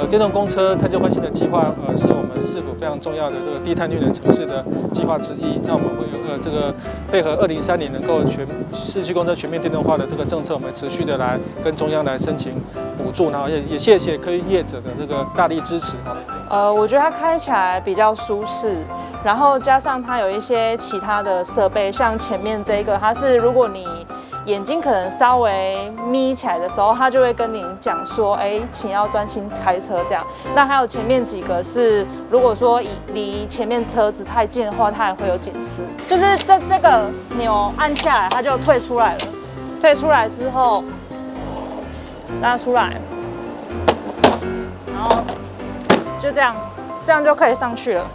电动公车汰旧换新的计划，是我们市府非常重要的这个低碳绿能城市的计划之一。那我们会有这个配合2030能够全市区公车全面电动化的这个政策，我们持续的来跟中央来申请补助，然后也谢谢客运业者的这个大力支持。我觉得它开起来比较舒适，然后加上它有一些其他的设备，像前面这个，它是如果你眼睛可能稍微眯起来的时候，它就会跟你讲说，哎，请要专心开车这样。那还有前面几个是，如果说离前面车子太近的话，它也会有警示。就是这个钮按下来，它就退出来了。退出来之后，拉出来，然后就这样，这样就可以上去了。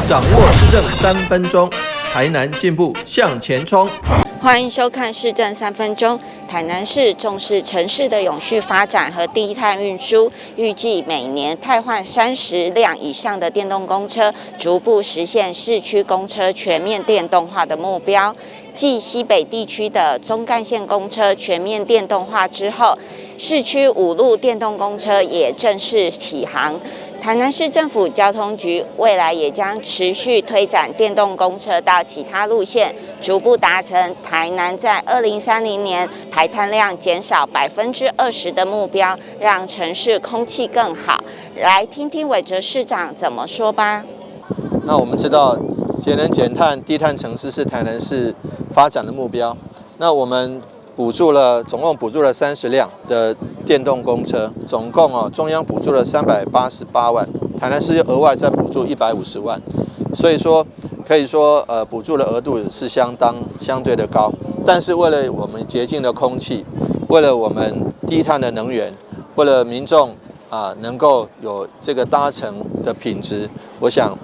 掌握市政3分钟，台南进步向前冲。欢迎收看市政三分钟。台南市重视城市的永续发展和低碳运输，预计每年汰换30辆以上的电动公车，逐步实现市区公车全面电动化的目标。继西北地区的中干线公车全面电动化之后，市区五路电动公车也正式启航。台南市政府交通局未来也将持续推展电动公车到其他路线，逐步达成台南在2030年排碳量减少20%的目标，让城市空气更好。来听听韦哲市长怎么说吧。那我们知道，节能减碳、低碳城市是台南市发展的目标。那我们补助了，总共补助了30辆的电动公车，总共啊，中央补助了388万，台南市又额外再补助150万，所以说可以说补助的额度是相当相对的高。但是为了我们洁净的空气，为了我们低碳的能源，为了民众啊能够有这个搭乘的品质，我想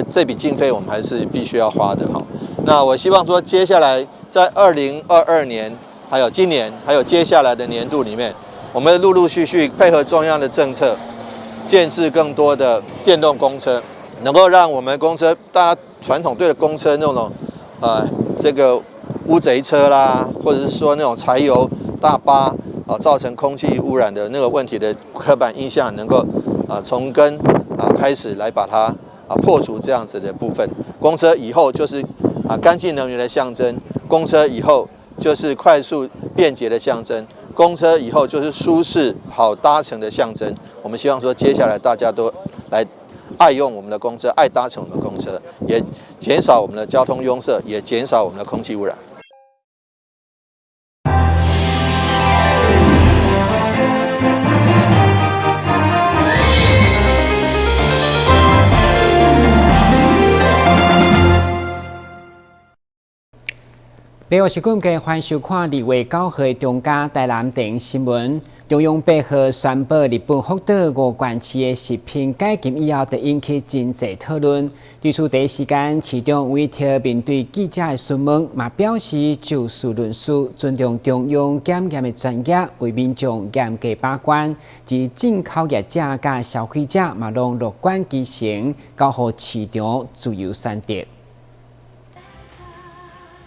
这笔经费我们还是必须要花的哈。那我希望说，接下来在2022年，还有今年，还有接下来的年度里面，我们陆陆续续配合中央的政策，建置更多的电动公车，能够让我们公车，大家传统对的公车那种，这个乌贼车啦，或者是说那种柴油大巴啊，造成空气污染的那个问题的刻板印象，能够啊从根啊开始来把它啊破除这样子的部分。公车以后就是啊干净能源的象征，公车以后就是快速便捷的象征，公车以后就是舒适好搭乘的象征。我们希望说，接下来大家都来爱用我们的公车，爱搭乘我们的公车，也减少我们的交通拥塞，也减少我们的空气污染。另外是今日欢迎收看2月9号的中嘉台南电视新闻。中央八号宣布，日本福岛五县市的食品解禁以后，就引起真濟討論。對此第一時間，市長委託面對記者的詢問，嘛表示就事論事，尊重中央檢驗的專業，為民眾嚴格把關。而進口業者佮消費者嘛攏樂觀其成，交予市場自由選擇。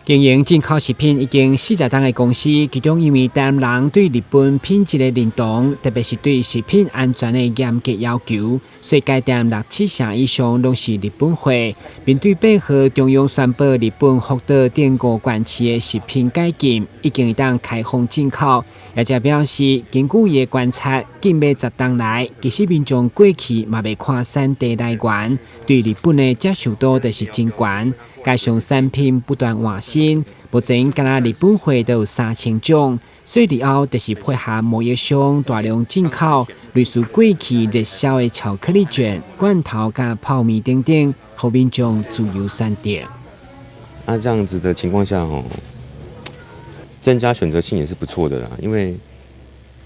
經營進口食品已經40冬的公司，其中因為台南人對日本品質的認同，特別是對食品安全的嚴格要求，所以該店六七成以上攏是日本貨。面對八號中央宣布日本福島等五縣市的食品解禁，已經會當開放進口，業者表示，根據伊的觀察，禁賣10冬來，其實民眾過去嘛袂看產地來源，對日本的接受度就是真懸。加上產品不斷換新，目前干焦日本貨都有3000種，所以日後就是配合貿易商大量進口，類似過去熱銷的巧克力捲、罐頭佮泡麵等等，予民眾自由選擇。那這樣子的情況下，吼，增加選擇性也是不錯的啦，因為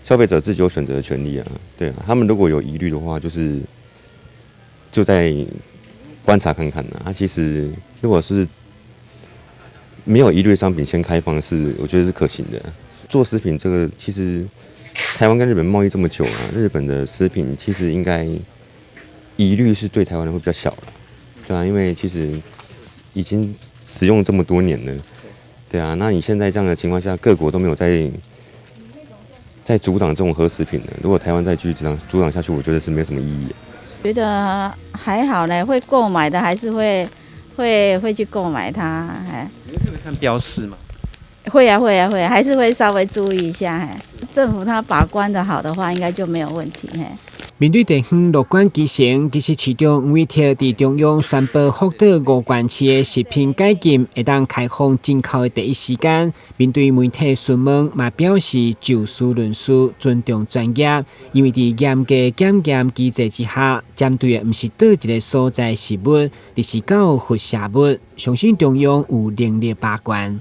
消費者自己有選擇的權利啊。對啊，他們如果有疑慮的話，就是就再觀察看看啦。啊，其實如果是沒有疑慮的商品先開放，是我覺得是可行的。做食品這個，其實台灣跟日本貿易這麼久了，日本的食品其實應該疑慮是對台灣人會比較小了，對啊，因為其實已經使用這麼多年了，對啊，那你現在這樣的情況下，各國都沒有在在阻擋這種核食品的。如果台灣再繼續這樣阻擋下去，我覺得是沒什麼意義。覺得還好呢，會購買的還是會去購買它。哎，你會特別看標示嗎？會啊會啊會，還是會稍微注意一下。嘿，政府他把關的好的話，應該就沒有問題。嘿。面對地方樂觀其成，其實市長黃偉哲佇中央宣布福島五縣市的食品解禁，會當開放進口的第一時間，面對媒體詢問，嘛表示就事論事，尊重專業。因為佇嚴格檢驗機制之下，針對的毋是佗一個所在食物，而是到輻射物，相信中央有能力把關。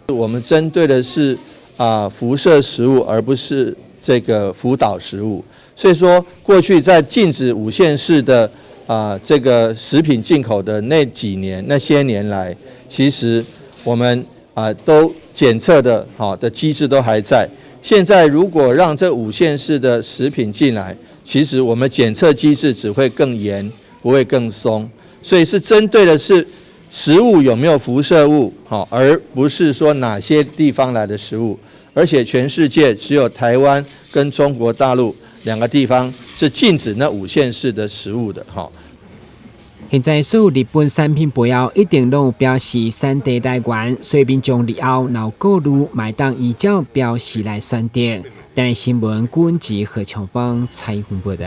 我們針對的是啊輻射食物，而不是這個福島食物。所以說，過去在禁止五縣市的啊這個食品進口的那幾年、那些年來，其實我們啊都檢測的好的機制都還在。現在如果讓這五縣市的食品進來，其實我們檢測機制只會更嚴，不會更鬆。所以是針對的是食物有沒有輻射物，好，而不是說哪些地方來的食物。而且全世界只有台灣跟中國大陸兩個地方是禁止那五縣市的食物的，哈。現在所有日本產品背後一定攏有標示產地來源，所以民眾日後若有顧慮，嘛會當依照標示來選擇。台視新聞軍籍何長芳採訪報道。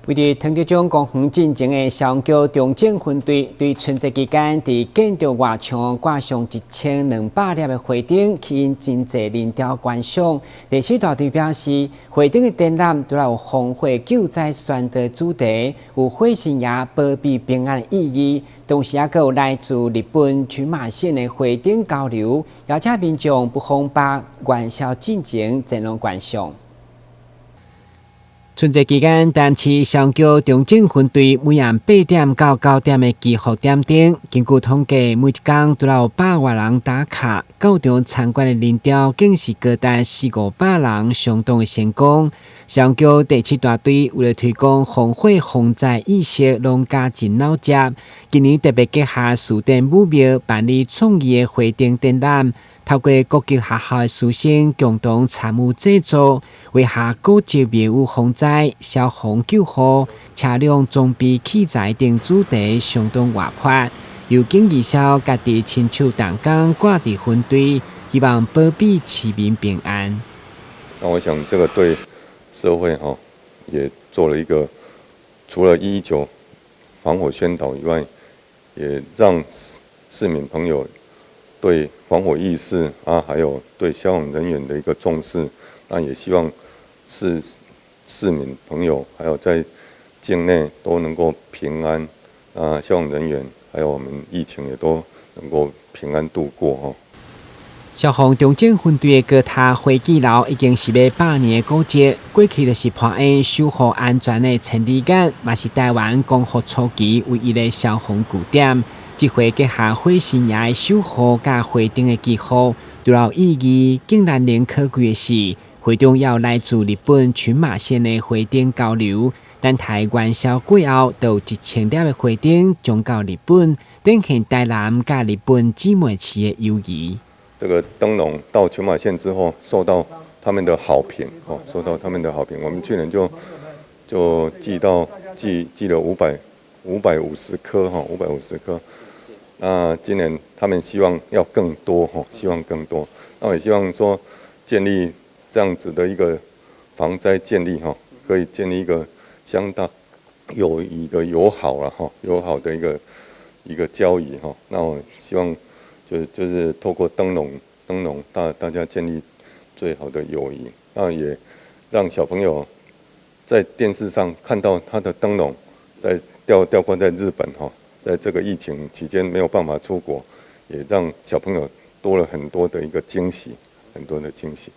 位佇湯德章公園進前的消防局中正分隊，對春節期間佇建築外牆掛上1200粒的花燈，吸引真濟人潮觀賞。第七大隊表示，花燈的展覽除了有防火救災宣導主題，有火神爺保庇平安的意義，同時也閣有來自日本群馬縣的花燈交流，邀請民眾不妨把元宵進前前往觀賞。春節期間，台南市消防局中正分隊每暗8點到9點的祈福點燈，根據統計，每一工都有百外人打卡，到場參觀的人潮更是高達四五百人，相當的成功。消防局第七大隊為了推廣防火防災意識，攏加緊腦汁。今年特別結合士典武廟辦理創意的花燈展覽。透過各級學校的師生共同參與製作，畫下古蹟廟宇防災、消防救護、車輛裝備器材等主題，相當活潑。由景義銷家己親手動工掛佇分隊，希望保庇市民平安。那我想，這個對社會哈也做了一個，除了119防火宣導以外，也讓市民朋友對防火意識啊，還有對消防人員的一個重視，那也希望市民朋友還有在境內都能夠平安啊，消防人員還有我們疫情也都能夠平安度過哈。消防中正分隊的高塔火炬樓已經是欲100年的古蹟，過去就是扮演守護安全的千里眼，嘛是台灣光復初期唯一的消防據點。這回結合火神爺的守護佮花燈的祈福，除了意義，更難能可貴的是，會中有來自日本群馬縣的花燈交流。等待元宵過後，就有1000粒的花燈送到日本，展現台南佮日本姊妹市的友誼。這個燈籠到群馬縣之後，受到他們的好評，哦，受到他們的好評。我們去年就寄到寄了550顆，哈，550顆。那今年他們希望要更多，哈，希望更多。那我也希望說，建立這樣子的一個防災建立，哈，可以建立一個相當友誼的友好了，哈，友好的一個交誼，哈。那我希望就是透過燈籠大家建立最好的友誼，那也讓小朋友在電視上看到他的燈籠在吊掛在日本，哈。在這個疫情期間沒有辦法出國，也讓小朋友多了很多的一個驚喜，很多的驚喜。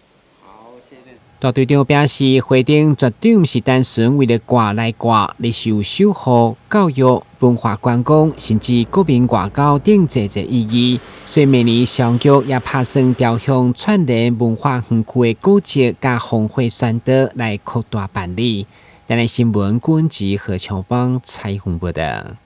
大隊長表示，花燈絕對毋是單純為了掛來掛，而是有守護、教育、文化觀光，甚至國民外交等濟濟意義。所以，明年消防局也拍算朝向串聯文化園區的古蹟佮防火宣導來擴大辦理。台視新聞，軍籍何長邦採訪報道。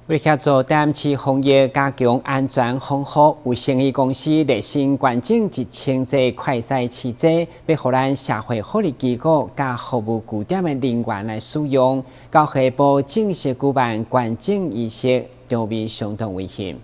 為協助台南市防疫加強安全防護，有生醫公司熱心捐贈1000劑快篩試劑，欲予咱社會福利機構佮服務據點的人員來使用。到下晡正式舉辦捐贈儀式，場面相當溫馨。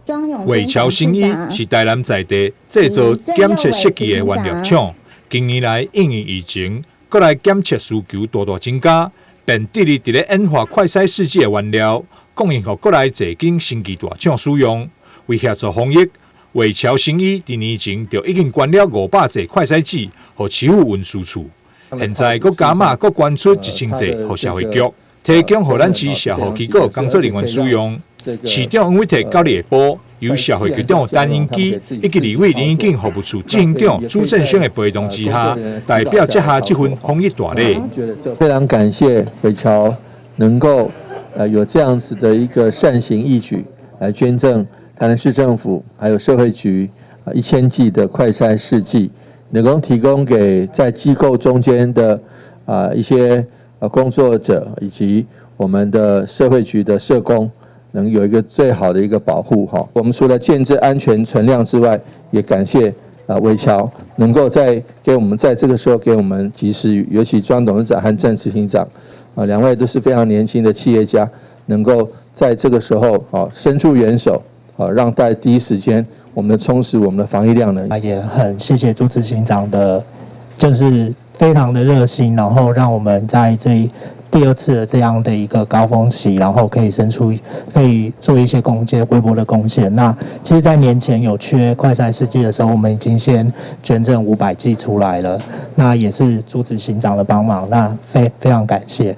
偉喬生醫是台南在地製造檢測試劑的原料廠，近年來因應疫情，國內檢測需求大大增加，便致力佇咧研發快篩試劑的原料，供應予國內濟間生技大廠使用。為協助防疫，偉喬生醫佇年前就已經捐了500劑快篩劑予市府運輸處，現在閣加碼閣捐出1000劑予社會局，提供予咱市社福機構工作人員使用。市長黃偉哲九日下晡，由社會局長陳英基以及立委林宜敬服務處執行長朱正軒的陪同之下，代表接下這份防疫大禮。非常感謝偉喬能夠有這樣子的一個善行義舉，來捐贈台南市政府還有社會局1000劑的快篩試劑，能夠提供給在機構中間的一些工作者以及我們的社會局的社工，能有一個最好的一個保護哈。我們除了建置安全存量之外，也感謝偉喬能夠在給我們在這個時候給我們及時雨，尤其莊董事長和鄭執行長啊，兩位都是非常年輕的企業家，能夠在這個時候啊伸出援手啊，讓在第一時間我們充實我們的防疫量能。也很謝謝朱執行長的，就是非常的熱心，然後讓我們在這第二次的這樣的一個高峰期，然後可以伸出，可以做一些貢獻，微薄的貢獻。那其實，在年前有缺快篩試劑的時候，我們已經先捐贈500劑出來了。那也是朱執行長的幫忙，那非常感謝。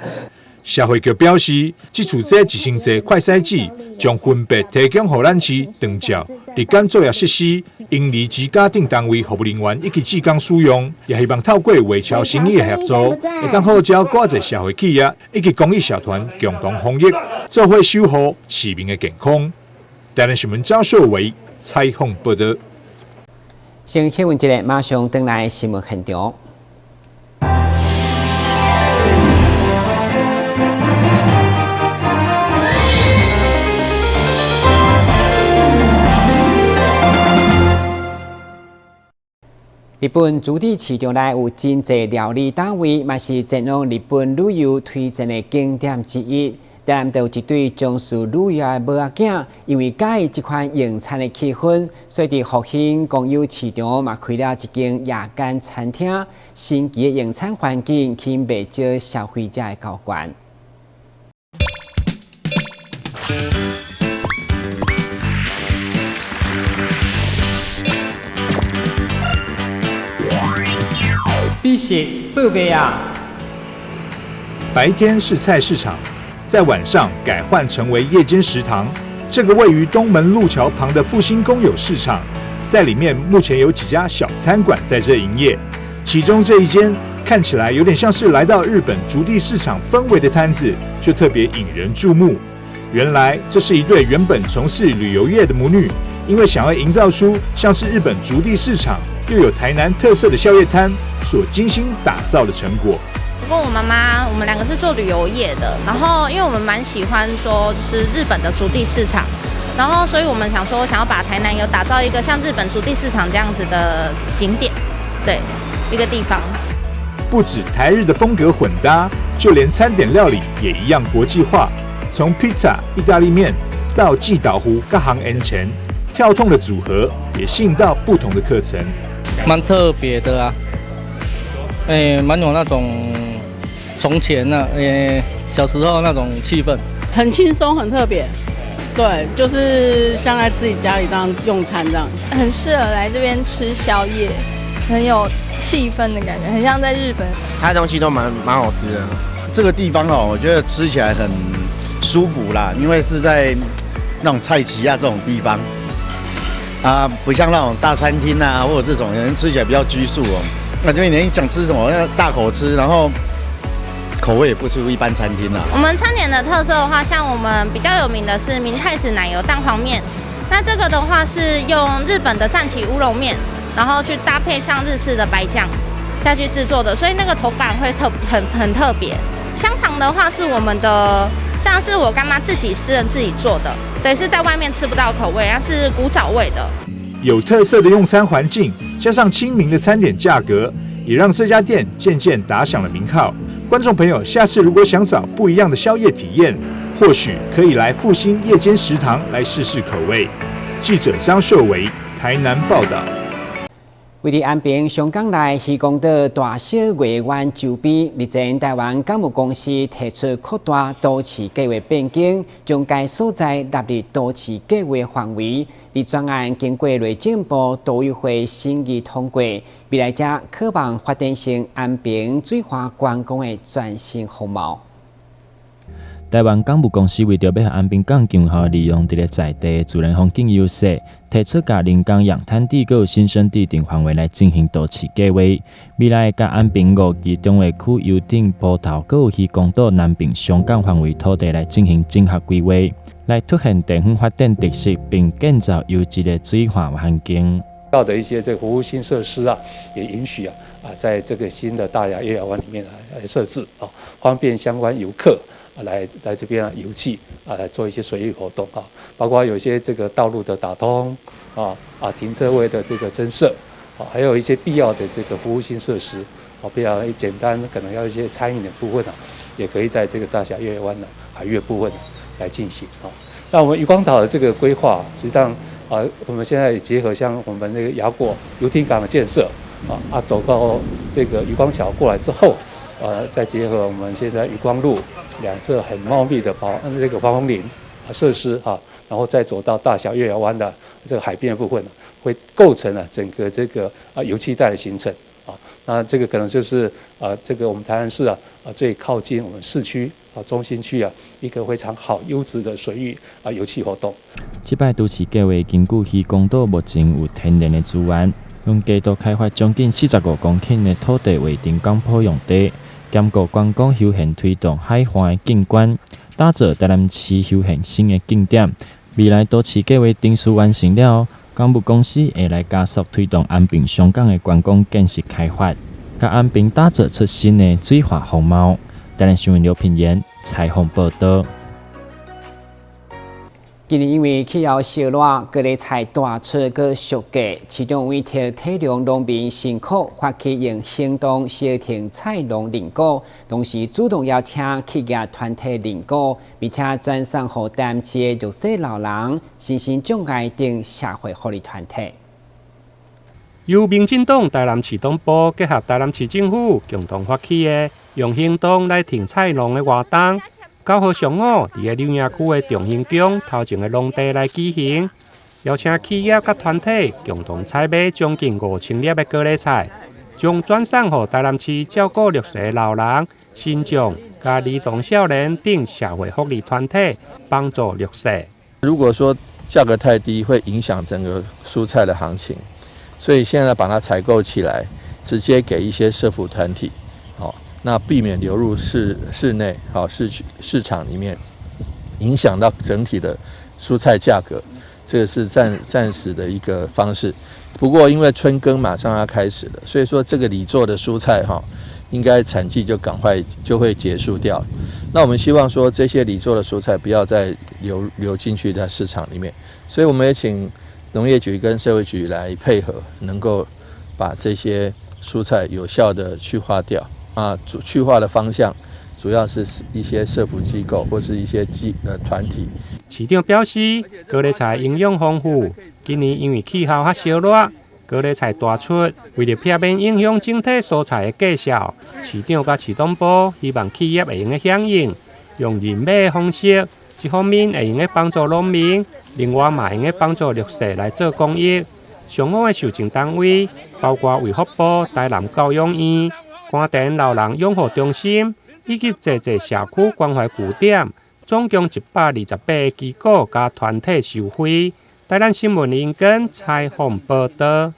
社會局表示，這次這1000劑快篩劑將分別提供予咱市長照、日間作業設施、嬰兒之家等單位服務人員以及志工使用，也希望透過偉喬生醫的協助，會當號召閣濟社會企業以及公益社團共同防疫，做伙守護市民的健康。台南新聞張秀偉採訪報導。先休困一下，馬上轉來新聞現場。日本築地市場內有真濟料理攤位，嘛是前往日本旅遊推薦的景點之一。台南就有一對從事旅遊的母仔囝，因為佮意這款用餐的氣氛，所以佇復興公有市場嘛開了一間夜間餐廳，新奇的用餐環境吸引袂少消費者的交關。美食報賣啊！白天是菜市場，在晚上改換成為夜間食堂。這個位於東門路橋旁的復興公有市場，在裡面目前有幾家小餐館在這營業，其中這一間看起來有點像是來到日本築地市場氛圍的攤子，就特別引人注目。原來這是一對原本從事旅遊業的母女，因為想要營造出像是日本築地市場又有台南特色的宵夜攤，所精心打造的成果。跟我媽媽，我們兩個是做旅遊業的，然後因為我們蠻喜歡說就是日本的築地市場，然後所以我們想說想要把台南有打造一個像日本築地市場這樣子的景點，對，一個地方。不止台日的風格混搭，就連餐點料理也一樣國際化，從披薩、意大利麵到祭島湖各行 N 前，跳痛的組合也吸引到不同的客層。蠻特別的啊，蠻有那種從前啊，小時候那種氣氛，很輕鬆，很特別，對，就是像在自己家裡這樣用餐這樣，很適合來這邊吃宵夜，很有氣氛的感覺，很像在日本。它的東西都蠻好吃的，這個地方哦，我覺得吃起來很舒服啦，因為是在那種菜市仔這種地方。啊，不像那種大餐廳啊，或者這種人吃起來比較拘束哦。那這邊你想吃什麼，要大口吃，然後口味也不輸一般餐廳啦。我們餐點的特色的話，像我們比較有名的是明太子奶油蛋黃麵，那這個的話是用日本的讚岐烏龍麵，然後去搭配上日式的白醬下去製作的，所以那個口感會很特別。香腸的話是我們的像是我乾媽自己私人自己做的，對，是在外面吃不到口味，它是古早味的。有特色的用餐環境，加上親民的餐點價格，也讓這家店漸漸打響了名號。觀眾朋友，下次如果想找不一樣的宵夜體驗，或許可以來復興夜間食堂來試試口味。記者張秀維台南報道。位佇安平上港內漁光島大小月灣周邊，日前台灣港務公司提出擴大都市計畫變更，將該所在納入都市計畫範圍。而專案經過內政部都委會審議通過，未來將可望發展成安平水岸觀光的全新風貌。台灣港務公司為著欲予安平港更有效利用佇咧在地自然風景優勢，提出共人工養灘地閣有新生地等範圍來進行都市計畫。未來會共安平五期重劃區遊艇埠頭閣有漁光島南爿上港範圍土地來進行整合規劃，來凸顯地方發展特色，並建造優質的水岸環境。要的一些這個服務性設施啊，也允許啊，在這個新的大雅月牙灣裡面來設置啊，方便相關遊客來這邊啊遊憩啊，來做一些水域活動啊，包括有些這個道路的打通啊，停車位的這個增設啊，還有一些必要的這個服務性設施啊，比較簡單，可能要一些餐飲的部分啊，也可以在這個大小月灣的海域部分來進行啊。那我們漁光島的這個規劃，實際上啊，我們現在也結合像我們那個雅果遊艇港的建設啊，走到這個漁光橋過來之後，再結合我們現在漁光路兩側很茂密的防那個防風林設施啊，然後再走到大小月牙灣的這個海邊的部分，會構成了整個這個啊遊憩帶的形成啊。那這個可能就是啊，這個我們台南市啊最靠近我們市區啊中心區啊一個非常好優質的水域啊遊憩活動。這擺都市計畫根據漁光島目前有天然的資源，用低度開發將近45公頃的土地劃成港埔用地，兼顧觀光休閒推動海岸的景觀，打造台南市休閒新的景點。未來都市計畫程序完成了，港務公司會來加速推動安平上港的觀光建設開發，共安平打造出新的水岸風貌。台南新聞劉品言採訪報道。今年因為氣候燒熱，高麗菜大出閣俗價，市長委託體諒農民辛苦，發起用行動相挺菜農認股，同時主動邀請企業團體認股，並且轉送予台南市的弱勢老人、身心障礙等社會福利團體。由民進黨台南市黨部結合台南市政府共同發起的用行動來挺菜農的活動。9號上午，佇个柳營區的長興宮頭前的農地來舉行，邀請企業佮團體共同採買將近5000粒的高麗菜，將轉送予台南市照顧弱勢老人、身障佮兒童少年等社會福利團體，幫助弱勢。如果說價格太低，會影響整個蔬菜的行情，所以現在把它採購起來，直接給一些社福團體，好。那避免流入市內，好市區市場裡面，影響到整體的蔬菜價格，這個是暫時的一個方式。不過因為春耕馬上要開始了，所以說這個裡做的蔬菜哈，應該產季就趕快就會結束掉。那我們希望說這些裡做的蔬菜不要再流進去在市場裡面，所以我們也請農業局跟社會局來配合，能夠把這些蔬菜有效的去化掉。啊，主去化的方向主要是一些社福機構或是一些團體。市長表示，高麗菜營養豐富，今年因為氣候較燒熱，高麗菜大出，為著避免影響整體蔬菜的價數，市長佮市黨部希望企業會用得響應，用認買的方式，一方面會用得幫助農民，另外嘛會用得幫助弱勢來做公益。上好的受贈單位包括衛福部台南教養院、官田老人養護中心以及濟濟社區關懷據點，總共128個機構佮團體受惠。台南新聞林根採訪報道。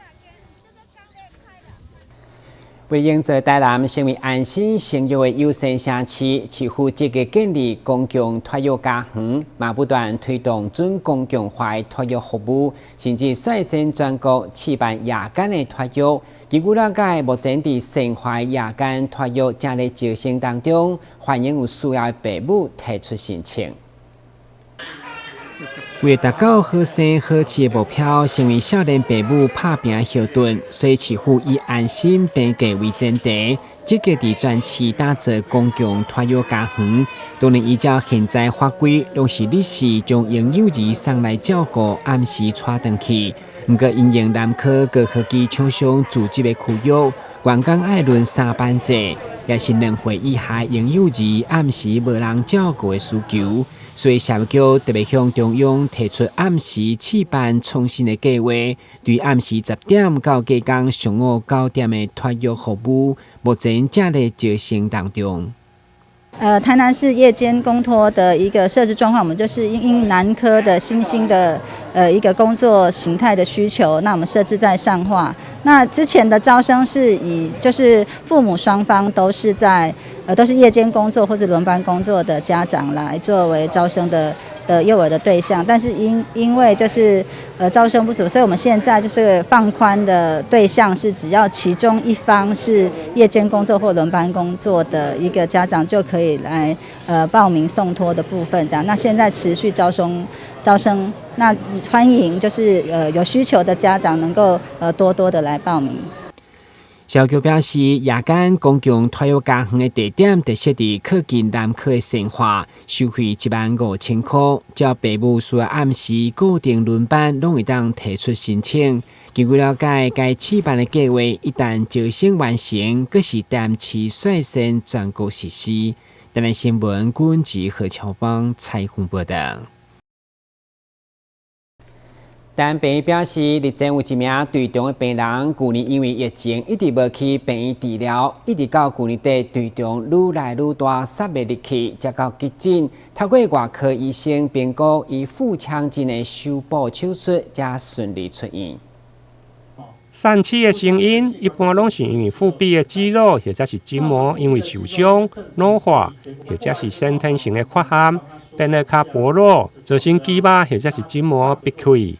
為營造台南成為安心生育的友善城市，市府積極建立公共托育家園，嘛不斷推動準公共化的托育服務，甚至率先全國試辦夜間的托育。根據了解，目前佇善化夜間托育正咧招生當中，歡迎有需要的爸母提出申請。為達到好生好飼的目標，成為少年爸母拍拚後盾，所以市府以安心病假為前提，積極佇全市打造公共托育家園。當然，依照現在法規，攏是律師將嬰幼兒送來照顧，暗時帶轉去。毋過，因應南科高科技廠商組織的區域，員工愛輪三班制，也是2歲以下嬰幼兒暗時無人照顧的需求。所以，社會局特別向中央提出暗時試辦創新的計劃，對暗時10點到隔工上午9點的托育服務，目前正咧招生當中。台南市夜間公托的一個設置狀況，我們就是因應南科的新興的一個工作形態的需求，那我們設置在善化。那之前的招生是以就是父母雙方都是在都是夜間工作或是輪班工作的家長來作為招生的幼兒的對象，但是因為就是招生不足，所以我們現在就是放寬的對象是只要其中一方是夜間工作或輪班工作的一個家長就可以來報名送托的部分這樣。那現在持續招生，那歡迎就是有需求的家長能夠多多的來報名。社會局表示，夜間公共托育家園的地點就設佇靠近南科的善化，收費15,000箍，只要爸母需要按時固定輪班，攏會當提出申請。根據了解，該試辦的計劃一旦招生完成，閣是台南市率先全國實施。台南新聞，郭文何巧芳採訪報道。台病院表示，日前有一名隊腸的病人，舊年因為疫情一直無去病院治療，一直到舊年底隊腸愈來愈大，塞袂入去，才到急診。透過外科醫生評估，伊腹腔鏡的修補手術，才順利出院。疝氣的成因一般攏是因為腹壁的肌肉或者是筋膜因為受傷、老化，或者是先天性的缺陷，變得較薄弱，造成肌肉或者是筋膜閉開。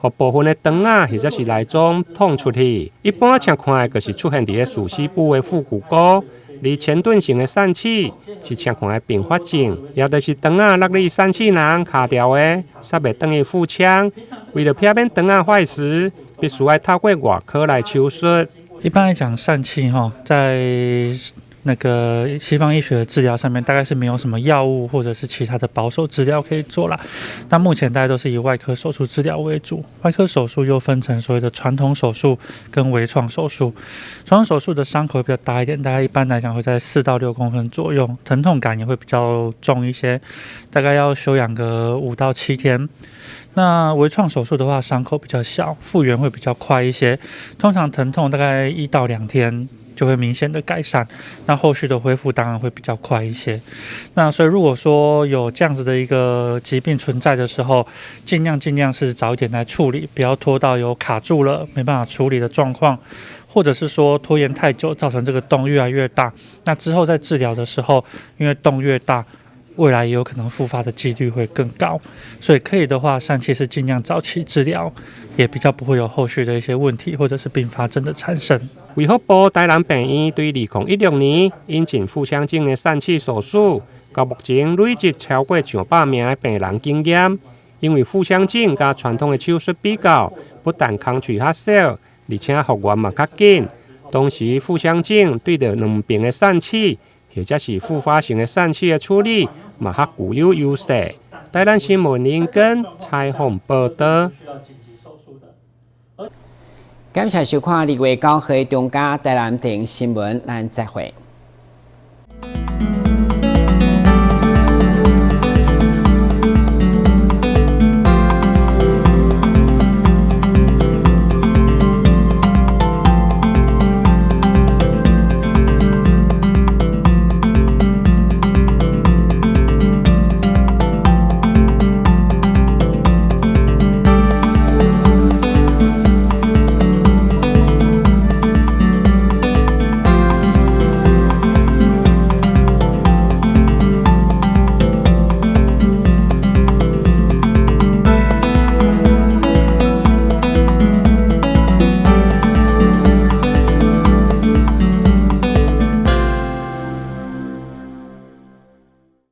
予部分的腸仔或者是內臟膨出去，一般常看的就是出現佇咧鼠蹊部的腹股溝。而嵌頓性的疝氣是常看的併發症，也就是腸仔落佇疝氣囊卡牢的，塞袂轉去腹腔。為了避免腸仔壞死，必須愛透過外科來手術。一般來講，疝氣哈，在那個西方醫學的治療上面，大概是沒有什麼藥物或者是其他的保守治療可以做啦。那目前大家都是以外科手術治療為主。外科手術又分成所謂的傳統手術跟微創手術。傳統手術的傷口會比較大一點，大概一般來講會在4到6公分左右，疼痛感也會比較重一些，大概要休養個5到7天。那微創手術的話，傷口比較小，復原會比較快一些，通常疼痛大概1到2天就會明顯的改善，那後續的恢復當然會比較快一些。那所以如果說有這樣子的一個疾病存在的時候，盡量盡量是早一點來處理，不要拖到有卡住了沒辦法處理的狀況，或者是說拖延太久造成這個洞越來越大。那之後在治療的時候，因為洞越大，未來也有可能復發的幾率會更高。所以可以的話，疝氣是盡量早期治療，也比較不會有後續的一些問題或者是併發症的產生。衛福部台南病院對2016年引進腹腔鏡的疝氣手術，到目前累積超過上百名的病人經驗。因為腹腔鏡佮傳統的手術比較，不但空喙較小，而且復原嘛較緊。同時，腹腔鏡對著兩邊的疝氣，或者是復發性的疝氣的處理，嘛較具有優勢。台南新聞林根採訪報道。感謝收看2月9號中嘉台南電新聞，咱再會。